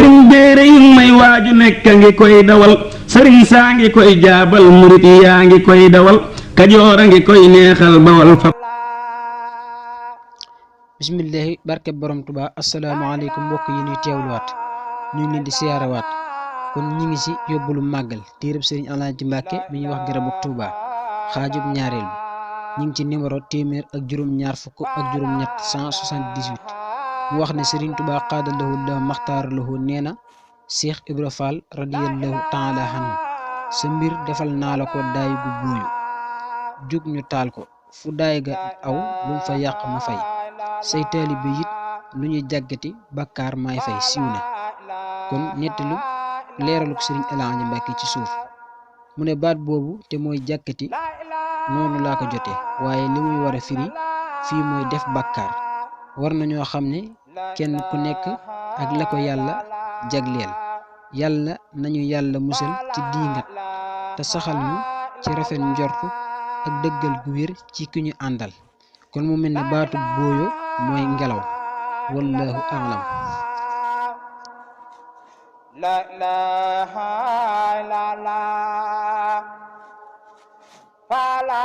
sëriñ béere yi may waaju nekk a ngi koy dawal sëriñ saa ngi koy jaabal murit yaa ngi koy dawal kajoor a ngi koy neexal bawal fa bismillahi barke borom Tuubaa asalaamaaleykum mbokk yi ñuy teewluwaat ñu ngi leen di siyaarawaat kon ñi ngi ci yóbbulu màggal téereb sëriñ Alaaji Mbàkke bi ñuy wax garabug Tuubaa xaajub ñaareel bi ñi ngi ci numéro téeméer ak juróom-ñaar fukk ak juróom-ñett 178 mu wax ne sëriñ Tuubaa xaadalahu la maxtaaralahu nee na Seex Ibra Faal radiyallahu taala anhu sa mbir defal naa la ko daay gu buuyu jug ñu taal ko fu daay ga aw lu mu fa yàq ma fay say taalibe it lu ñuy jàggati bakkaar maay fay siiw na kon nettalu leeralu ko sëriñ Alaaji Mbàkke ci suuf mu ne baat boobu te mooy jàkkati noonu laa ko jotee waaye li muy war a firi fii mooy def bakkaar war na ñoo xam ne kenn ku nekk ak la ko yàlla jagleel yàlla nañu yàlla musal ci diingat te saxal ñu ci rafet njortu ak dëggal gu wér ci ki ñu àndal kon mu mel ne baatu booyo mooy ngelaw wallahu a'lam la ilaha illallah fa la